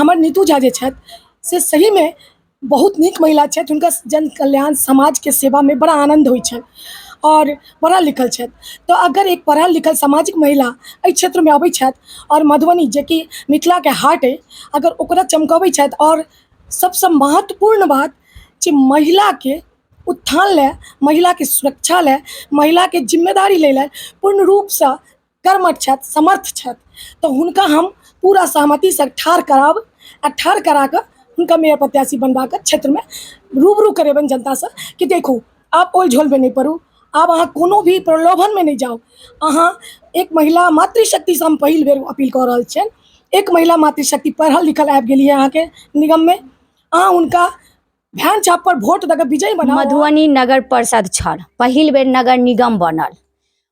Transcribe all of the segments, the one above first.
हमर नीतू झा जे छथि से सहीमे बहुत नीक महिला छथि। हुनका जन कल्याण समाजके सेवामे बड़ा आनन्द होइ छनि आओर पढ़ल लिखल छथि। तऽ अगर एक पढ़ल लिखल सामाजिक महिला एहि क्षेत्रमे अबै छथि आओर मधुबनी जेकि मिथिलाके हार्ट अइ, अगर ओकरा चमकबै छथि, आओर सबसँ महत्वपूर्ण बात जे महिलाके उत्थान लए, महिलाके सुरक्षा लए, महिलाके जिम्मेदारी लै लए पूर्ण रूपसँ कर्मठ छथि, समर्थ छथि, तऽ हुनका हम पूरा सहमतिसँ ठाढ़ करायब आ ठाढ़ करा कऽ हुनका मेयर प्रत्याशी बनबा कऽ क्षेत्रमे रूबरू करेबनि जनतासँ कि देखू, आब ओहि झोलमे नहि पड़ू, आब अहाँ कोनो भी प्रलोभनमे नहि जाउ। अहाँ एक महिला मातृशक्तिसँ हम पहिल बेर अपील कऽ रहल छियनि, एक महिला मातृशक्ति पढ़ल लिखल आबि गेली है अहाँके निगममे, अहाँ हुनका भैन छाप पर वोट दऽ कऽ विजयी बनाउ। मधुबनी नगर परिषद छल, पहिल बेर नगर निगम बनल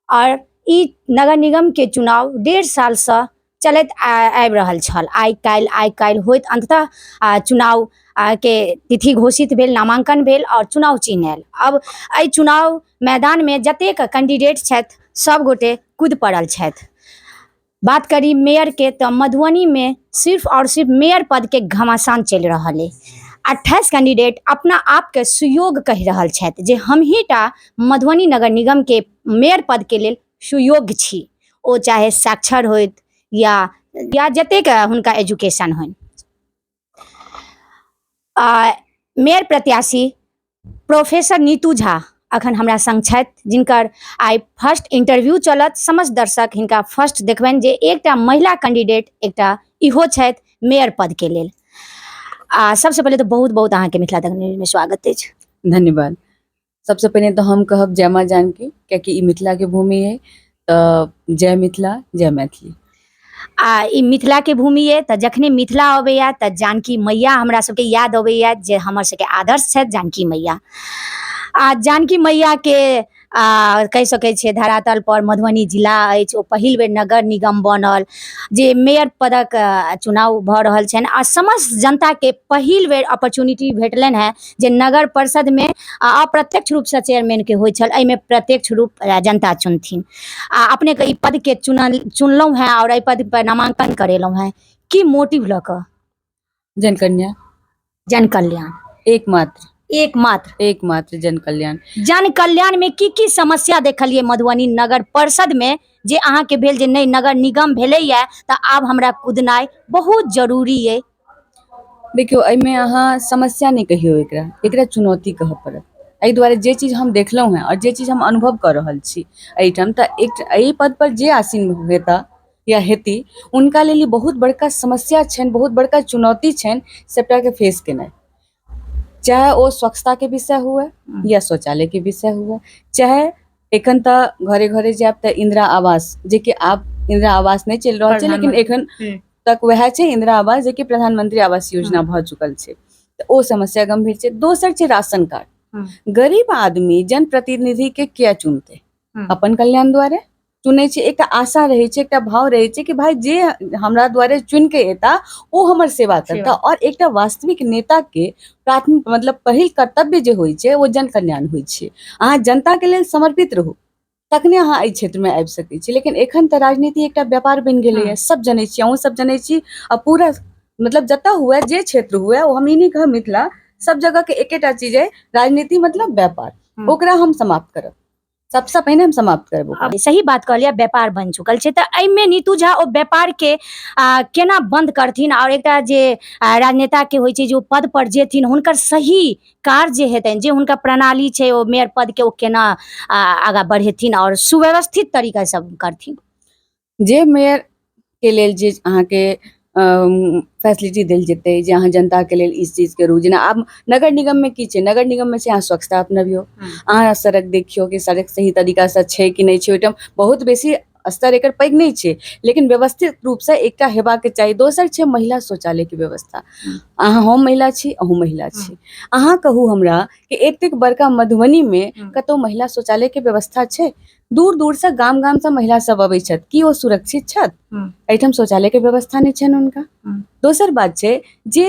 आओर ई नगर निगमके चुनाव 1.5 सालसँ चलैत आबि रहल छल। आइ काल्हि आइ काल्हि होइत अन्ततः चुनाव के तिथि घोषित भेल, नामांकन भेल आओर चुनाव चिन्ह आयल। अब एहि चुनाव मैदानमे जतेक कैंडिडेट छथि सब गोटे कूदि पड़ल छथि। बात करी मेयरके तऽ मधुबनीमे सिर्फ आओर सिर्फ मेयर पदके घमासान चलि रहल अइ। 28 कैंडिडेट अपना आपके सुयोग कहि रहल छथि जे हमही टा मधुबनी नगर निगमके मेयर पदके लेल सुयोग्य छी, ओ चाहे साक्षर होथि या जतेक हुनका एजुकेशन होइन। मेयर प्रत्याशी प्रोफेसर नीतू झा अखन हमरा संग छथि, जिनकर आइ फर्स्ट इंटरव्यू चलत। समस्त दर्शक हिनका फर्स्ट देखबनि जे एकटा महिला कैंडिडेट एकटा इहो छथि मेयर पदके लेल। आ सबसँ पहिले तऽ बहुत बहुत अहाँके मिथिला तक न्यूजमे स्वागत अछि। धन्यवाद। सबसँ पहिने तऽ हम कहब जय माँ जानकी, कियाकि ई मिथिलाके भूमि है, तऽ जय मिथिला जय मैथिली। आ ई मिथिलाके भूमि अइ तऽ जखने मिथिला अबैया तऽ जानकी मैया हमरा सबके याद अबैया, जे हमर सबके आदर्श छथि जानकी मैया। आ जानकी मैयाके कहि सकै छियै धरातल पर मधुबनी जिला अछि, ओ पहिल बेर नगर निगम बनल जे मेयर पदक चुनाव भऽ रहल छनि आ समस्त जनताके पहिल बेर अपॉर्चुनिटी भेटलनि हेँ जे नगर परिषदमे अप्रत्यक्ष रूपसँ चेयरमैनके होइ छल, एहिमे प्रत्यक्ष रूप जनता चुनथिन। आ अपनेके ई पदके चुनलहुँ हेँ आओर एहि पद पर नामांकन करेलहुँ हेँ, की मोटिव लऽ कऽ? जनकल्याण। जनकल्याण। एकमात्र। एकमात्र। एकमात्र जनकल्याण। जनकल्याण में की की समस्या देखलिए मधुबनी नगर परिषद में जे अहाँके भेल जे नहि नगर निगम भेलैया तऽ आब हमरा कुदनाइ बहुत जरूरी अइ? देखियौ, एहिमे अहाँ समस्या नहि कहियौ, एकरा एकरा चुनौती कहऽ पड़त। एहि दुआरे जे चीज हम देखलहुँ हेँ आओर जे चीज हम अनुभव कऽ रहल छी एहिठाम, तऽ एक एहि पदपर जे आसीन हेता या हेती हुनका लेल ई बहुत बड़का समस्या छनि, बहुत बड़का चुनौती छनि सबटाके फेस केनाइ, चाहे ओ स्वच्छताके विषय हुए या शौचालयके विषय हुए, चाहे एखन तऽ घरे घरे जायब तऽ इंदिरा आवास, जेकि आब इंदिरा आवास नहि चलि रहल छै लेकिन एखन तक वएह छै इंदिरा आवास, जेकि प्रधानमंत्री आवास योजना भऽ चुकल छै, तऽ ओ समस्या गंभीर छै। दोसर छै राशन कार्ड। गरीब आदमी जनप्रतिनिधिके किया चुनतै? अपन कल्याण दुआरे चुनै छै। एकटा आशा रहै छै, एकटा भाव रहै छै कि भाई जे हमरा दुआरे चुनिके एता ओ हमर सेवा करता। और एकटा वास्तविक नेता के प्राथमिक मतलब पहिल कर्तव्य जे होइ छै ओ जन कल्याण होइ छै। अहाँ जनता के लेल समर्पित रहू तखने अहाँ एहि क्षेत्र में आबि सकै छी। लेकिन एखन तऽ राजनीति एकटा व्यापार बनि गेलैए, सब जनै छी, अहूँ सब जनै छी, आ पूरा मतलब जतऽ हुए जे क्षेत्र हुए, ओ हम ई नहि कहब मिथिला, सब जगह के एकेटा चीज अइ, राजनीति मतलब व्यापार। ओकरा हम समाप्त करब, सबसँ पहिने हम समाप्त करब ओकरा। सही बात कहलियै, व्यापार बनि चुकल छै, तऽ एहिमे नीतू झा ओ व्यापारके केना बंद करथिन आओर एकटा जे राजनेताके होइ छै जे ओ पद पर जेथिन हुनकर सही कार्य जे हेतनि, जे हुनकर प्रणाली छै ओ मेयर पदके ओ केना आगाँ बढ़ेथिन आओर सुव्यवस्थित तरीकासँ करथिन? जे मेयर के लेल जे अहाँके फैसिलिटी देल जेतै जे अहाँ जनताके लेल ई चीज करू, जेना आब नगर निगममे की छै, नगर निगममे छै अहाँ स्वच्छता अपनबियौ, अहाँ सड़क देखियौ कि सड़क सही तरीकासँ छै कि नहि छै। ओहिठाम बहुत बेसी स्तर एकर पैघ नहि छै लेकिन व्यवस्थित रूपसँ एकटा हेबाक चाही। दोसर छै महिला शौचालयके व्यवस्था। अहाँ, हम महिला छी, अहूँ महिला छी, अहाँ कहू हमरा कि एतेक बड़का मधुबनीमे कतहु महिला शौचालयके व्यवस्था छै? दूर दूरसँ गाम गामसँ महिला सब अबै छथि, की ओ सुरक्षित छथि? एहिठाम शौचालयके व्यवस्था नहि छनि हुनका। दोसर बात छै जे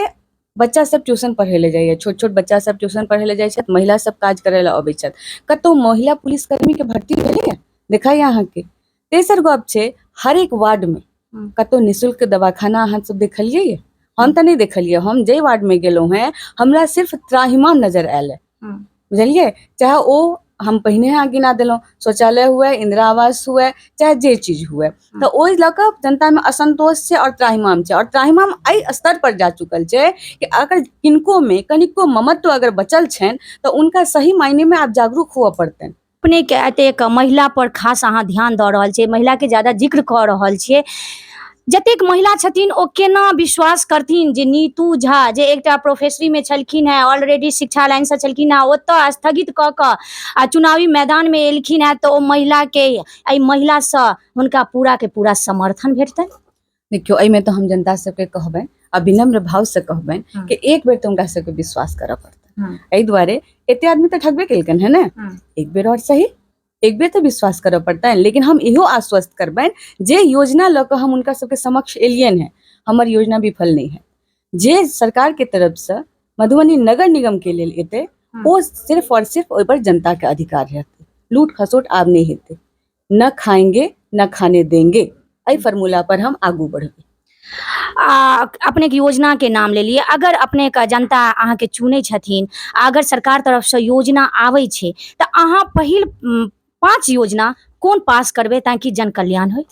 बच्चा सब ट्यूशन पढ़ै लए जाइए, छोट छोट बच्चा सब ट्यूशन पढ़ै लए जाइ छथि, महिला सब काज करै लए अबै छथि, कतहु महिला पुलिसकर्मीके भर्ती भेलैए देखाइए अहाँके? तेसर गप छै हरेक वार्डमे कतहु निःशुल्क दवाखाना अहाँ सब देखलियै? हम तऽ नहि देखलियै। हम जाहि वार्डमे गेलहुँ हेँ हमरा सिर्फ त्राहिमाम नजर आयल है, बुझलियै? चाहे ओ हम पहिने अहाँ गिना देलहुँ, शौचालय हुए, इंदिरा आवास हुए, चाहे जे चीज हुए, तऽ ओहि लऽ कऽ जनतामे असन्तोष छै आओर त्राहिमाम छै। आओर त्राहिमाम एहि स्तर पर जा चुकल छै कि अगर किनकोमे कनिको ममत्व अगर बचल छनि तऽ हुनका सही मायनेमे आब जागरूक हुअ पड़तनि। अपनेके एतेक महिला पर खास अहाँ ध्यान दऽ रहल छियै, महिलाके ज्यादा जिक्र कऽ रहल छियै, जतेक महिला छथिन ओ केना विश्वास करथिन जे नीतू झा जे एकटा प्रोफेसरीमे छलखिन हेँ, ऑलरेडी शिक्षा लाइनसँ छलखिन हेँ, ओतऽ स्थगित कऽ कऽ आ चुनावी मैदानमे एलखिन हेँ, तऽ ओ महिलाके एहि महिलासँ हुनका पूराके पूरा समर्थन भेटतनि? देखियौ, एहिमे तऽ हम जनता सबके कहबनि आ विनम्र भावसँ कहबनि कि एक बेर तऽ हुनका सबके विश्वास करऽ पड़तनि। एहि दुआरे एते आदमी तऽ ठकबे केलकनि है ने, एक बेर आओर सही, एक बेर तऽ विश्वास करऽ पड़तनि। लेकिन हम इहो आश्वस्त करबनि जे योजना लऽ कऽ हम हुनका सबके समक्ष एलियनि हेँ, हमर योजना विफल नहि है। जे सरकारके तरफसँ मधुबनी नगर निगमके लेल एतै ओ सिर्फ आओर सिर्फ ओहिपर जनताके अधिकार रहतै। लूट खसोट आब नहि हेतै, न खाएंगे न खाने देंगे, एहि फॉर्मूला पर हम आगू बढ़बै। आ अपनेके योजनाके नाम लेलियै, अगर अपनेके जनता अहाँके चुनै छथिन आ अगर सरकार तरफसँ योजना आबै छै तऽ अहाँ पहिल 5 योजना कोन पास करबै ताकि जन कल्याण होइ?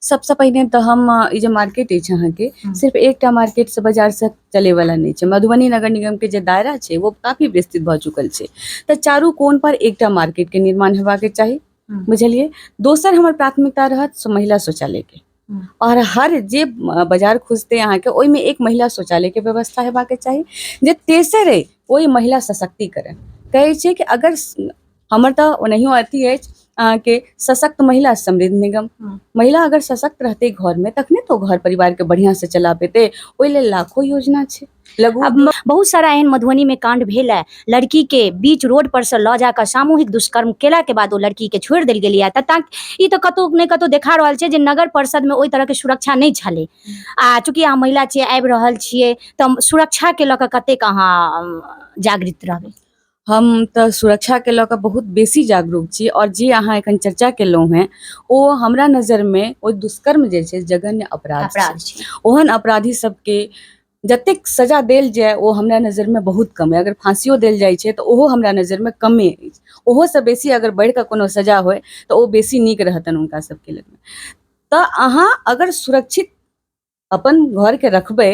सबसँ पहिने तऽ हम ई जे मार्केट अछि अहाँके, सिर्फ एकटा मार्केटसँ बाजारसँ चलैवला नहि छै। मधुबनी नगर निगमके जे दायरा छै ओ काफी विस्तृत भऽ चुकल छै, तऽ चारू कोन पर एकटा मार्केटके निर्माण हेबाक चाही, बुझलियै? दोसर हमर प्राथमिकता रहत महिला शौचालयके, आओर हर जे बाजार खुजतै अहाँके ओहिमे एक महिला शौचालयके व्यवस्था हेबाक चाही। जे तेसर अइ ओहि महिला सशक्तिकरण कहै छै कि अगर हमर तऽ ओनाहियो अथी अछि अहाँके सशक्त महिला समृद्ध निगम, महिला अगर सशक्त रहतै घरमे तखने तऽ ओ घर परिवारके बढ़िआँसँ चला पेतै। ओहि लेल लाखो योजना छै। लघु अब बहुत सारा एहन मधुबनी में कांड भेल है, लड़की के बीच रोड पर से लऽ जाकऽ सामूहिक दुष्कर्म केला के बाद ओ लड़की के छोड़ि देल गेलै। तऽ ई तऽ कतौ ने कतौ देखा रहल छै जे नगर परिषद में ओहि तरह के सुरक्षा नहि छलै। आ चूँकि अहाँ महिला छियै, आबि रहल छियै, तऽ सुरक्षा के लऽ कऽ कतेक अहाँ जागृत रहबै? हम तऽ सुरक्षाके लऽ कऽ बहुत बेसी जागरूक छी। आओर जे अहाँ एखन चर्चा केलहुँ हेँ ओ हमरा नजरिमे ओ दुष्कर्म जे छै जघन्य अपराध छै। ओहन अपराधी सबके जतेक सजा देल जाय ओ हमरा नजरिमे बहुत कम अइ। अगर फाँसियो देल जाइ छै तऽ ओहो हमरा नजरिमे कमे अछि, ओहोसँ बेसी अगर बढ़िकऽ कोनो सजा होइ तऽ ओ बेसी नीक रहतनि हुनका सबके लेल। तऽ अहाँ अगर सुरक्षित अपन घरके रखबै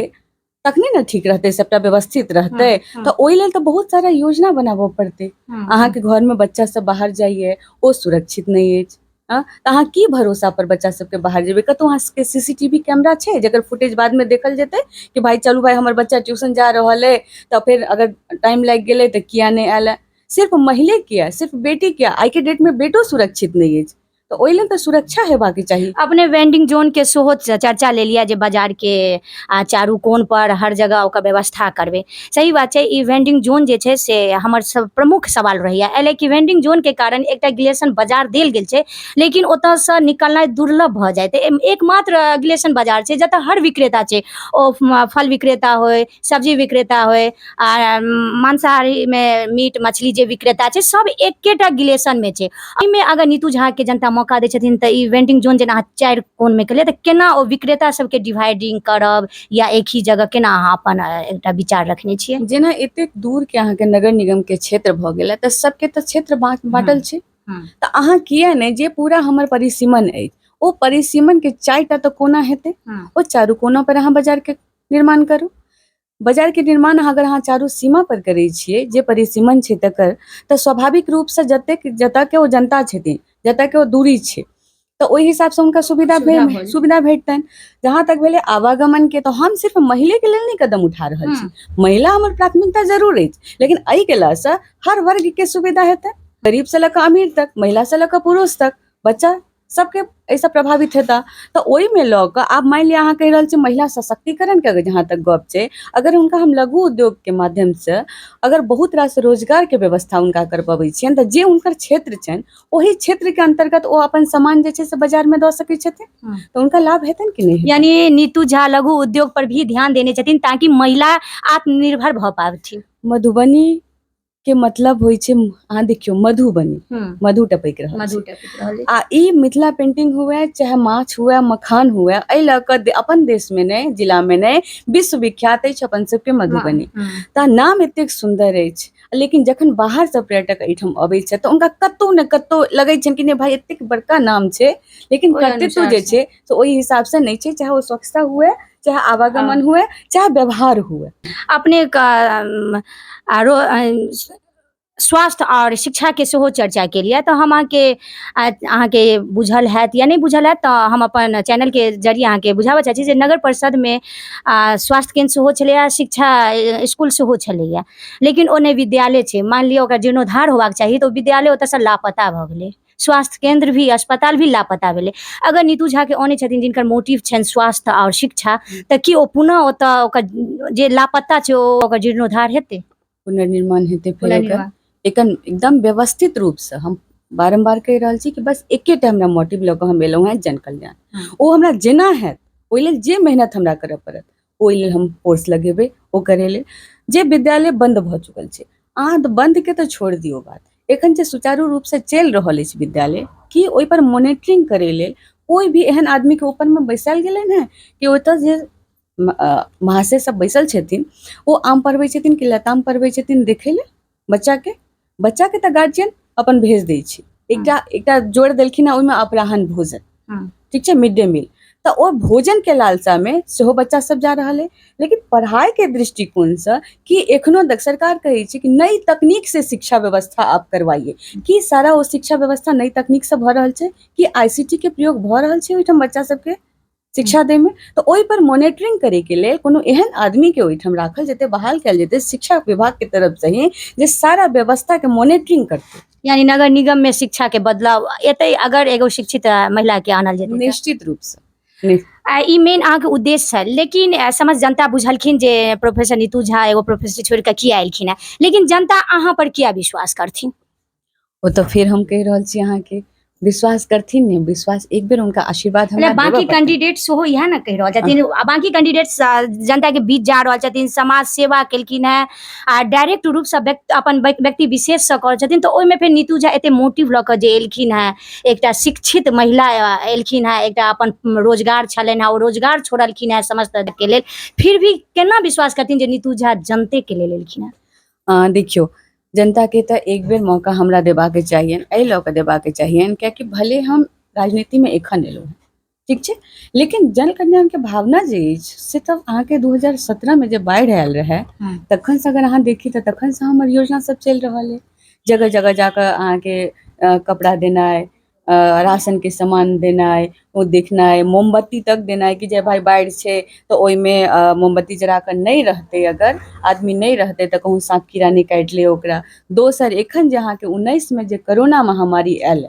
तखने ने ठीक रहतै, सबटा व्यवस्थित रहतै। तऽ ओहि लेल तऽ बहुत सारा योजना बनाबऽ पड़तै। अहाँके घरमे बच्चा सब बाहर जाइए, ओ सुरक्षित नहि अछि, तऽ अहाँ की भरोसा पर बच्चा सबके बाहर जेबै? कतहु अहाँ सबके CCTV camera छै जकर फुटेज बादमे देखल जेतै कि भाइ चलू भाइ हमर बच्चा ट्यूशन जा रहल अइ, तऽ फेर अगर टाइम लागि गेलै तऽ किया नहि आयल? सिर्फ महिले किया, सिर्फ बेटी किया, आइके डेटमे बेटो सुरक्षित नहि अछि, तऽ ओहि लेल तऽ सुरक्षा हेबाक चाही। अपने वेंडिंग जोन के सेहो चर्चा लेलियै जे बाजार के चारू कोन पर हर जगह ओकर व्यवस्था करबै। सही बात छै, ई वेंडिंग जोन जे छै से हमर सब प्रमुख सवाल रहैया। एहि लए कि वेंडिंग जोन के कारण एकटा गिलेशन बाजार देल गेल छै, लेकिन ओतऽसँ निकलनाइ दुर्लभ भऽ जाइत। एकमात्र गिलेशन बाजार छै जतऽ हर विक्रेता छै, ओ फल विक्रेता होइ, सब्जी विक्रेता होइ, आ मांसाहारी मे मीट मछली जे विक्रेता छै, सब एकेटा गिलेशन मे छै। एहिमे अगर नीतू झा के जनता मौका दै छथिन तऽ ई वेंडिंग जोन जेना अहाँ 4 कोन मे केलियै, तऽ केना ओ विक्रेता सबके डिवाइडिंग करब या एक ही जगह केना अहाँ अपन एकटा विचार रखने छियै? जेना एतेक दूर के अहाँके नगर निगम के क्षेत्र भऽ गेल तऽ सबके तऽ क्षेत्र बाँटल छै, तऽ अहाँ किया नहि जे पूरा हमर परिसीमन अछि ओ परिसीमन के 4टा तऽ कोना हेतै, ओ चारू कोना पर अहाँ बाजार के निर्माण करू। बाजार के निर्माण अगर अहाँ चारू सीमा पर करै छियै जे परिसीमन छै तकर, तऽ स्वाभाविक रूपसँ जतेक जतऽ के ओ जनता छथिन, जतऽ के ओ दूरी छै, तऽ ओहि हिसाबसँ हुनका सुविधा भेटतनि। जहाँ तक भेलै आवागमन के, तऽ हम सिर्फ महिलेके लेल नहि कदम उठा रहल छी, महिला हमर प्राथमिकता जरूर अछि, लेकिन एहि केलासँ हर वर्गके सुविधा हेतै, गरीबसँ लऽ कऽ अमीर तक, महिलासँ लऽ कऽ पुरुष तक, बच्चा सबके एहिसँ प्रभावित हेता। तऽ ओहिमे लऽ कऽ आब मानि लिअ अहाँ कहि रहल छी महिला सशक्तिकरणके अगर जहाँ तक गप छै, अगर हुनका हम लघु उद्योगके माध्यमसँ अगर बहुत रास रोजगारके व्यवस्था हुनका करबबै छियनि, तऽ जे हुनकर क्षेत्र छनि ओहि क्षेत्रके अन्तर्गत ओ अपन सामान जे छै से बाजारमे दऽ सकै छथिन, तऽ हुनका लाभ हेतनि कि नहि? यानी नीतू झा लघु उद्योग पर भी ध्यान देने छथिन ताकि महिला आत्मनिर्भर भऽ पाबथिन। मधुबनी के के मतलब होइ छै, अहाँ देखियौ मधुबनी, मधु टपकि रहल मधु छै। टपकि रहल अछि। आ ई मिथिला पेंटिंग हुए चाहे माछ हुए मखान हुए, एहि लऽ कऽ अपन देशमे नहि, जिलामे नहि, विश्वविख्यात अछि अपन सबके मधुबनी। तऽ नाम एतेक सुन्दर अछि, लेकिन जखन बाहरसँ पर्यटक एहिठाम अबै छथि तऽ हुनका कतहु ने कतहु लगै छनि कि नहि भाई एतेक बड़का नाम छै, लेकिन ओहि कर्तृत्व जे अनुसार छै से ओहि हिसाबसँ नहि छै, चाहे ओ स्वच्छता हुए, चाहे आवागमन हुए, चाहे व्यवहार हुए। अपने आरो स्वास्थ्य आओर शिक्षाके सेहो चर्चा केलियै, तऽ हम अहाँके बुझल हैत या नहि बुझल हैत, तऽ हम अपन चैनलके जरिए अहाँके बुझाबऽ चाहै छी जे नगर परिषदमे स्वास्थ्य केन्द्र सेहो छलैए, शिक्षा स्कूल सेहो छलैए, लेकिन ओ नहि विद्यालय छै। मानि लिअ ओकरा जीर्णोद्धार होबाक चाही, तऽ ओ विद्यालय ओतऽसँ लापता भऽ गेलै, स्वास्थ्य केन्द्र भी अस्पताल भी लापता भेलै। अगर नीतू झाके अनै छथिन जिनकर मोटिव छनि स्वास्थ्य आओर शिक्षा, तऽ की ओ पुनः ओतऽ ओकर जे लापता छै ओ ओकर जीर्णोद्धार हेतै? पुनर्निर्माण हेतै फेर ओकर पुनर्निर्माण। एखन एकदम व्यवस्थित रूपसँ। हम बारम्बार कहि रहल छी कि बस एकेटा हमरा मोटिव लऽ कऽ हम एलहुँ हेँ, जन कल्याण। ओ हमरा जेना हैत ओहि लेल जे मेहनत हमरा करऽ पड़त ओहि लेल हम फोर्स लगेबै ओ करै लेल। जे विद्यालय बन्द भऽ चुकल छै, अहाँ तऽ बन्दके तऽ छोड़ि दियौ बात, एखन जे सुचारू रूपसँ चलि रहल अछि विद्यालय, की ओहिपर मोनिटरिंग करै लेल कोइ भी एहन आदमीके ऊपरमे बैसायल गेलै हँ कि ओतऽ जे महाशय सब बैसल छथिन ओ आम पढ़बै छथिन कि लताम पढ़बै छथिन देखै लेल बच्चाके? बच्चाके तऽ गार्जियन अपन भेज दै छै। एकटा एकटा जोड़ि देलखिन हँ ओहिमे अपराह्न भोजन, ठीक छै, मिड डे मील, तऽ ओ भोजनके लालसामे सेहो बच्चा सब जा रहल अइ। लेकिन पढ़ाइके दृष्टिकोणसँ कि एखनो तक सरकार कहै छै कि नई तकनीक से शिक्षा व्यवस्था आप करवाइए, कि सारा ओ शिक्षा व्यवस्था नई तकनीकसँ भऽ रहल छै? कि ICT के प्रयोग भऽ रहल छै ओहिठाम बच्चा सबके शिक्षा दैमे? तऽ ओहिपर मोनिटरिंग करैके लेल कोनो एहन आदमीके ओहिठाम राखल जेतै, बहाल कयल जेतै शिक्षा विभागके तरफसँ ही, जे सारा व्यवस्थाके मोनिटरिंग करतै। यानी नगर निगम में शिक्षा के बदलाव एतै अगर एगो शिक्षित महिला के आनल जेतै तऽ? निश्चित रूपसँ। ई मेन अहाँके उद्देश्य छल, लेकिन समस्त जनता बुझलखिन जे प्रोफेसर नीतू झा एगो प्रोफेसर छोड़ि कऽ किया एलखिन हेँ, लेकिन जनता अहाँ पर किया विश्वास करथिन? ओ तऽ फेर हम कहि रहल छी अहाँके, विश्वास करथिन ने, विश्वास एक बेर हुनका आशीर्वाद हमरा मतलब बाकी देबऽ पड़तनि। कैंडिडेट सेहो इएह ने कहि रहल छथिन, आ बाकी कैंडिडेट जनता के बीच जा रहल छथिन, समाज सेवा केलखिन हेँ आ डायरेक्ट रूपसँ व्यक्ति अपन व्यक्ति विशेषसँ करै छथिन, तऽ ओहिमे फेर नीतू झा एते मोटिव लऽ कऽ जे एलखिन हेँ, एकटा शिक्षित महिला एलखिन हेँ, एकटा अपन रोजगार छलनि हेँ, ओ रोजगार छोड़लखिन हेँ समस्त के लेल, फिर भी केना विश्वास करथिन जे नीतू झा जनते के लेल एलखिन हेँ? देखियौ, जनताके तऽ एक बेर मौका हमरा देबाक चाहियनि, एहि लऽ कऽ देबाक चाहियनि कियाकि भले हम राजनीतिमे एखन एलहुँ हेँ, ठीक छै, लेकिन जन कल्याणके भावना जे अछि से तऽ अहाँके 2017मे जे बाढ़ि आयल रहै तखनसँ अगर अहाँ देखी तऽ तखनसँ हमर योजना सब चलि रहल अइ। जगह जगह जाकऽ अहाँके कपड़ा देनाइ, राशनके सामान देनाइ, ओ देखनाइ, मोमबत्ती तक देनाइ कि जे भाइ बाढ़ि छै तऽ ओहिमे मोमबत्ती जरा कऽ नहि रहतै, अगर आदमी नहि रहतै तऽ कहूँ साँप कीड़ा नहि काटि लै ओकरा। दोसर, एखन जे अहाँके 19मे जे कोरोना महामारी आयल,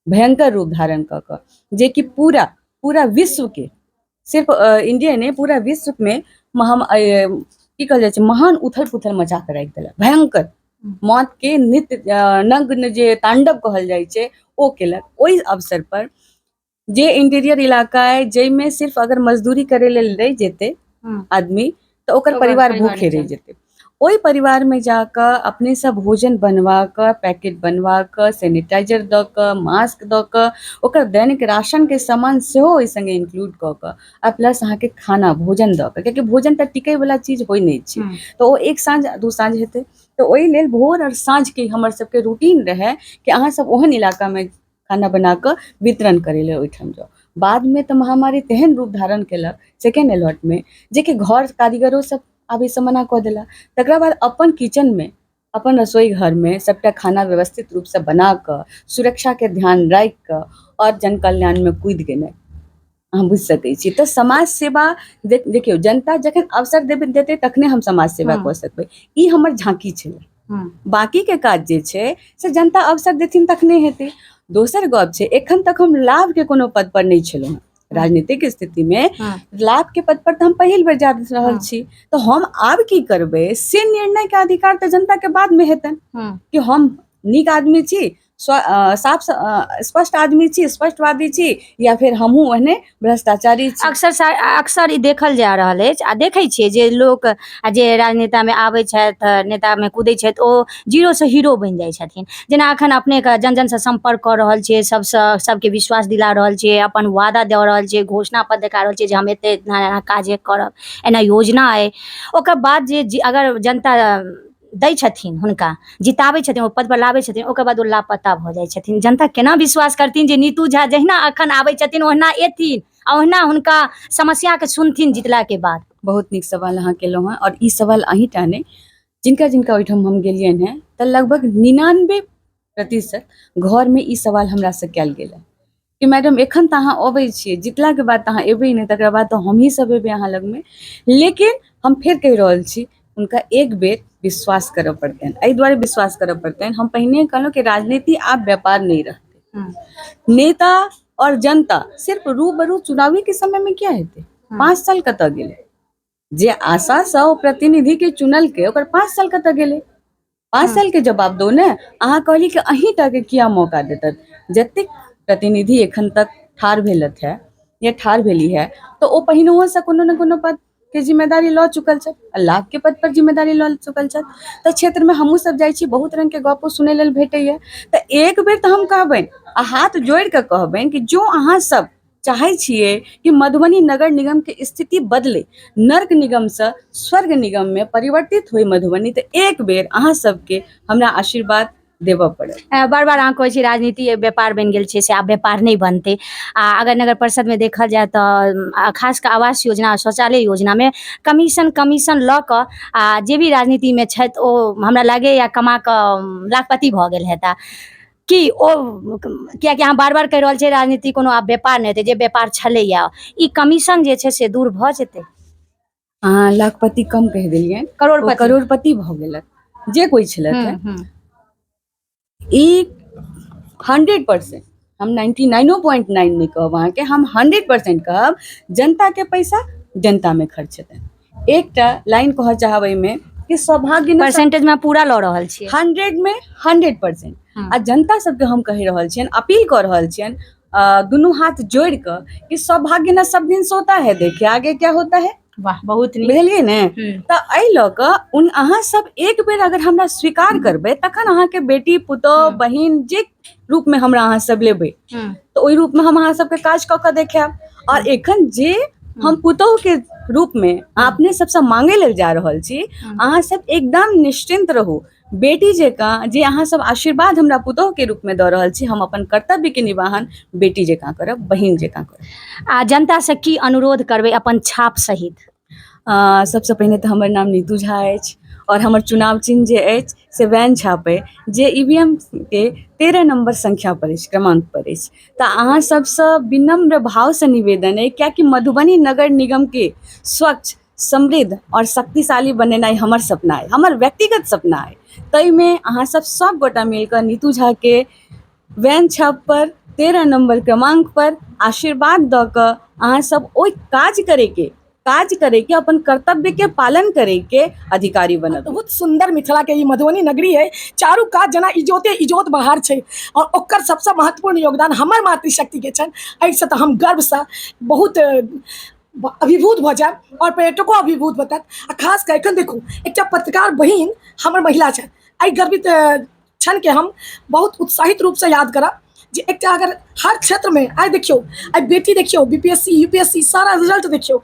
भयंकर रूप धारण कऽ कऽ, जेकि पूरा पूरा विश्वके, सिर्फ इंडिया नहि, पूरा विश्वमे की कहल जाइ छै, महान उथल पुथल मचा कऽ राखि देलक, भयंकर मौतके नित्य नग्न जे तांडव कहल जाइ छै ओ केलक। ओहि अवसर पर जे इंटीरियर इलाका अइ जाहिमे सिर्फ अगर मजदूरी करै लेल रहि जेतै आदमी तऽ ओकर परिवार भूखे रहि जेतै, ओहि परिवारमे जाकऽ अपनेसँ भोजन बनवा कऽ, पैकेट बनवा कऽ, सैनिटाइजर दऽ कऽ, मास्क दऽ कऽ, ओकर दैनिक राशनके सामान सेहो ओहि सङ्गे इन्क्लूड कऽ कऽ, आ प्लस अहाँके खाना भोजन दऽ कऽ, कियाकि भोजन तऽ टिकैवला चीज होइ नहि छै, तऽ ओ एक साँझ दू साँझ हेतै, तऽ ओहि लेल भोर आओर साँझके हमर सबके रूटीन रहै कि अहाँ सब ओहन इलाकामे खाना बना कऽ वितरण करै लए ओहिठाम जाउ। बादमे तऽ महामारी तेहन रूप धारण केलक सेकेंड अलॉटमे जेकि घर कारीगरो सब आबैसँ मना कऽ देलक। तकरा बाद अपन किचनमे, अपन रसोई घरमे सबटा खाना व्यवस्थित रूपसँ बना कऽ, सुरक्षाके ध्यान राखि कऽ आओर जन कल्याणमे कूदि गेनाइ, अहाँ बुझि सकै छी। तऽ समाज सेवा देखियौ, जनता जखन अवसर देतै तखने हम समाज सेवा कऽ सकबै। ई हमर झाँकी छलै। बाकीके काज जे छै से जनता अवसर देथिन तखने हेतै। दोसर गप छै, एखन तक हम लाभके कोनो पद पर नहि छलहुँ हेँ। राजनीतिक स्थितिमे लाभके पद पर तऽ हम पहिल बेर जा रहल छी, तऽ हम आब की करबै से निर्णयके अधिकार तऽ जनताके बादमे हेतनि कि हम नीक आदमी छी, साफ स्पष्ट आदमी छी, स्पष्टवादी छी, या फेर हमहूँ ओहने भ्रष्टाचारी छी। अक्सर ई देखल जा रहल अछि आ देखै छियै जे लोक आ जे राजनेतामे आबै छथि, नेतामे कूदै छथि, ओ जीरोसँ हीरो बनि जाइ छथिन। जेना एखन अपनेके जन जनसँ सम्पर्क कऽ रहल छियै, सबसँ सबके विश्वास दिला रहल छियै, अपन वादा दऽ रहल छियै, घोषणा पत्र देखा रहल छियै जे हम एते एना एना काज करब, एना योजना अइ। ओकर बाद जे अगर जनता दै छथिन, हुनका जिताबै छथिन, ओ पद पर लाबै छथिन, ओकर बाद ओ लापता भऽ जाइ छथिन। जनता केना विश्वास करथिन जे नीतू झा जहिना अखन आबै छथिन ओहिना एथिन आ ओहिना हुनका समस्याके सुनथिन जितलाके बाद? बहुत नीक सवाल अहाँ केलहुँ हेँ आओर ई सवाल अहीं टा नहि, जिनका जिनका ओहिठाम हम गेलियनि हेँ तऽ लगभग 99% घरमे ई सवाल हमरासँ कयल गेल हेँ कि मैडम एखन तऽ अहाँ अबै छियै, जितलाके बाद तऽ अहाँ एबै नहि, तकरा बाद तऽ हमही सब एबै अहाँ लगमे। लेकिन हम फेर कहि रहल छी, हुनका एक बेर विश्वास करऽ पड़तनि। एहि दुआरे विश्वास करऽ पड़तनि, हम पहिने कहलहुँ कि राजनीति आब व्यापार नहि रहतै। नेता और जनता सिर्फ रूबरू चुनावी के समय में क्या हेतै? 5 साल कतऽ गेलै? जे आशासँ ओ प्रतिनिधिके चुनलकै ओकर 5 साल कतऽ गेलै? 5 सालके जवाब दो ने। अहाँ कहली कि अहीं टाके किया मौका देतत? जतेक प्रतिनिधि एखन तक ठाढ़ भेलथि है या ठाढ़ भेली है तऽ ओ पहिनहुसँ कोनो ने कोनो पदके जिम्मेदारी लऽ चुकल छथि आ लाभके पद पर जिम्मेदारी लऽ चुकल छथि। तऽ क्षेत्रमे हमहूँ सब जाइ छी, बहुत रङ्गके गपो सुनै लेल भेटैए। तऽ एक बेर तऽ हम कहबनि आ हाथ जोड़ि कऽ कहबनि कि जो अहाँ सब चाहै छियै कि मधुबनी नगर निगमके स्थिति बदलै, नर्क निगमसँ स्वर्ग निगममे परिवर्तित होइ मधुबनी, तऽ एक बेर अहाँ सबके हमरा आशीर्वाद देबऽ पड़त। बार बार अहाँ कहै छी राजनीति व्यापार बनि गेल छै, से आब व्यापार नहि बनतै। आ अगर नगर परिषदमे देखल जाय तऽ खास कऽ आवास योजना, शौचालय योजनामे कमीशन लऽ कऽ आ जे भी राजनीतिमे छथि ओ हमरा लागैए कमा कऽ लाखपति भऽ गेल हेता कि ओ, कियाकि अहाँ बार बार कहि रहल छियै राजनीति कोनो आब व्यापार नहि हेतै, जे व्यापार छलैया ई कमीशन जे छै से दूर भऽ जेतै। अहाँ लाखपति कम कहि देलियनि, करोड़पति, करोड़पति भऽ गेलथि जे कोइ छलथि हेँ। ई 100%, हम 99.9 नहि कहब अहाँके, हम 100% कहब, जनताके पैसा जनतामे खर्च हेतनि। एकटा लाइन कहऽ चाहब एहिमे कि सौभाग्य परसेंटेजमे पूरा लऽ रहल छियै। 100मे 100%। आ जनता सबके हम कहि रहल छियनि, अपील कऽ रहल छियनि दुनू हाथ जोड़ि कऽ कि सौभाग्य न सब दिन सोता है, देखिए आगे क्या होता है। वाह, बहुत नीक। बुझलियै ने? तऽ एहि लऽ कऽ उन अहाँ सब एक बेर अगर हमरा स्वीकार करबै तखन अहाँके बेटी, पुतोह, बहिन जे रूपमे हमरा अहाँ सब लेबै तऽ ओहि रूपमे हम अहाँ सबके काज कऽ कऽ देखायब। आओर एखन जे हम पुतोहके रूपमे अपने सबसँ मांगे लेल जा रहल छी, अहाँ सब एकदम निश्चिन्त रहू। बेटी जकाँ जे अहाँ सब आशीर्वाद हमरा पुतोहके रूपमे दऽ रहल छी, हम अपन कर्तव्यके निर्वाहन बेटी जकाँ करब, बहिन जकाँ करब। आ जनतासँ की अनुरोध करबै अपन छाप सहित? सबसँ पहिने तऽ हमर नाम नीतू झा अछि आओर हमर चुनाव चिन्ह जे अछि से वैन छाप अइ, जे ई वी एम के 13 नम्बर संख्या पर अछि, क्रमांक पर अछि। तऽ अहाँ सबसँ विनम्र भावसँ निवेदन अइ, कियाकि मधुबनी नगर निगमके स्वच्छ, समृद्ध आओर शक्तिशाली बनेनाइ हमर सपना अइ, हमर व्यक्तिगत सपना अइ। ताहिमे अहाँ सब सब गोटा मिलकऽ नीतू झाके वैन छाप पर 13 नम्बर क्रमांक पर आशीर्वाद दऽ कऽ अहाँ सब ओहि काज करैके, अपन कर्तव्यके पालन करैके अधिकारी बनब। बहुत सुंदर मिथिला के ई मधुबनी नगरी है, चारू कात जेना इजोते इजोत बाहर छै और ओकर सबसे महत्वपूर्ण योगदान हमर मातृशक्ति के छनि। एहिसँ तऽ हम गर्वसँ बहुत अभिभूत भऽ जायब और पर्यटको अभिभूत बतायत। आ खास कऽ एखन देखू एकटा पत्रकार बहिन हमर महिला छथि, एहि गर्वित क्षणके हम बहुत उत्साहित रूपसँ याद करब जे एकटा अगर हर क्षेत्रमे आइ देखियौ, आइ बेटी देखियौ B P S C, U P S C सारा रिजल्ट देखियौ,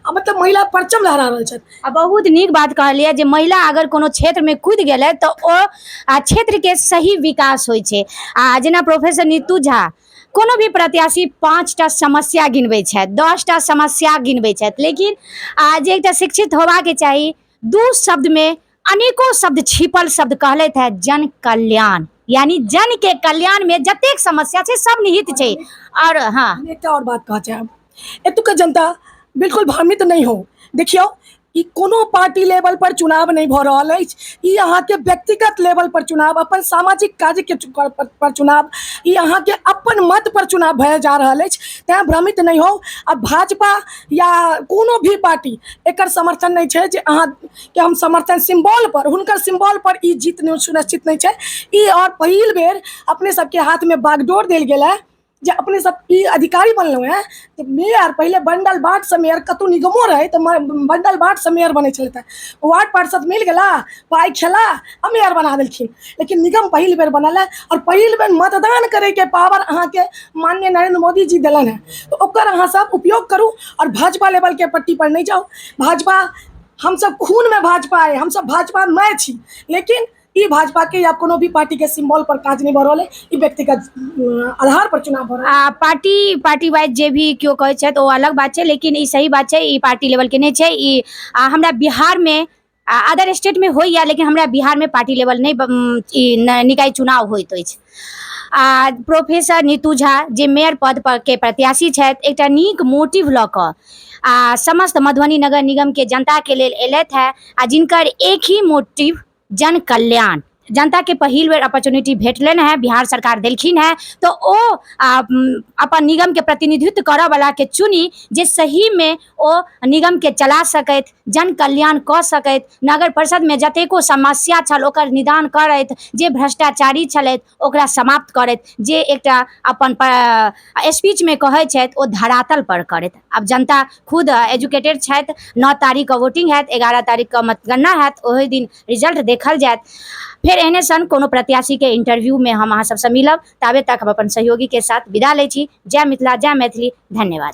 आ मतलब महिला परचम लहरा रहल छथि। आ बहुत नीक बात कहलियै जे महिला अगर कोनो क्षेत्रमे कूदि गेलै तऽ ओ आ क्षेत्रके सही विकास होइ छै। आ जेना प्रोफेसर नीतू झा, कोनो भी प्रत्याशी 5टा समस्या गिनबै छथि, 10टा समस्या गिनबै छथि, लेकिन आ जे एकटा शिक्षित होबाके चाही, 2 शब्दमे अनेको शब्द छिपल शब्द कहलथि है, जन कल्याण, यानी जन के कल्याण में जतेक समस्या छै सब निहित छै। और हाँ, हम एकटा और बात कहऽ चाहब, एतुका जनता बिल्कुल भ्रमित नहीं हो। देखियौ ई कोनो पार्टी लेवल पर चुनाव नहि भऽ रहल अछि। ई अहाँके व्यक्तिगत लेवल पर चुनाव, अपन सामाजिक कार्यके पर चुनाव, ई अहाँके अपन मत पर चुनाव भए जा रहल अछि। तैँ भ्रमित नहि होउ। आ भाजपा या कोनो भी पार्टी एकर समर्थन नहि छै जे अहाँके हम समर्थन सिम्बॉल पर, हुनकर सिम्बॉल पर ई जीत सुनिश्चित नहि छै। ई आओर पहिल बेर अपने सबके हाथमे बागडोर देल गेल है जे अपने सब ई अधिकारी बनलहुँ हेँ तऽ मेयर पहिले बंडल बाटसँ मेयर, कतहु निगमो रहै तऽ बंडल बाटसँ मेयर बनै छलथि हेँ। वार्ड पार्षद मिल गेला, पाइ खेला आ मेयर बना देलखिन। लेकिन निगम पहिल बेर बनल है आओर पहिल बेर मतदान करैके पावर अहाँके माननीय नरेंद्र मोदी जी देलनि हेँ, तऽ ओकर अहाँ सब उपयोग करू आओर भाजपा लेवलके पट्टी पर नहि जाउ। भाजपा हमसब खूनमे भाजपा अइ, हमसब भाजपामय छी, लेकिन ई भाजपा के या कोनो भी पार्टी के सिंबल पर काज नहि भऽ रहल अइ। ई व्यक्तिगत आधार पर चुनाव भऽ रहल। आ पार्टी पार्टी वाइज जे भी केओ कहै छथि ओ अलग बात छै, लेकिन ई सही बात छै, ई पार्टी लेवलके नहि छै। ई हमरा बिहारमे, अदर स्टेटमे होइए, लेकिन हमरा बिहारमे पार्टी लेवल नहि ई निकाय चुनाव होइत अछि। आ प्रोफेसर नीतू झा जे मेयर पद पर के प्रत्याशी छथि, एकटा नीक मोटिव लऽ कऽ आ समस्त मधुबनी नगर निगमके जनताके लेल एलथि हेँ, आ जिनकर एक ही मोटिव जन कल्याण, जनताके पहिल बेर अपॉर्चुनिटी भेटलनि हेँ, बिहार सरकार देलखिन हेँ, तऽ ओ अपन निगमके प्रतिनिधित्व करऽवलाके चुनी जे सहीमे ओ निगमके चला सकथि, जन कल्याण कऽ सकथि, नगर परिषदमे जतेको समस्या छल ओकर निदान करथि, जे भ्रष्टाचारी छलथि ओकरा समाप्त करथि, जे एकटा अपन स्पीचमे कहै छथि ओ धरातल पर करथि। आब जनता खुद एजुकेटेड छथि। 9 तारीखके वोटिंग हैत, 11 तारीखके मतगणना हैत, ओहि दिन रिजल्ट देखल जायत। फेर एहने सन कोनो प्रत्याशीके इंटरव्यूमे हम अहाँ सबसँ मिलब, ताबे तक हम अपन सहयोगीके साथ विदा लै छी। जय मिथिला, जय मैथिली, धन्यवाद।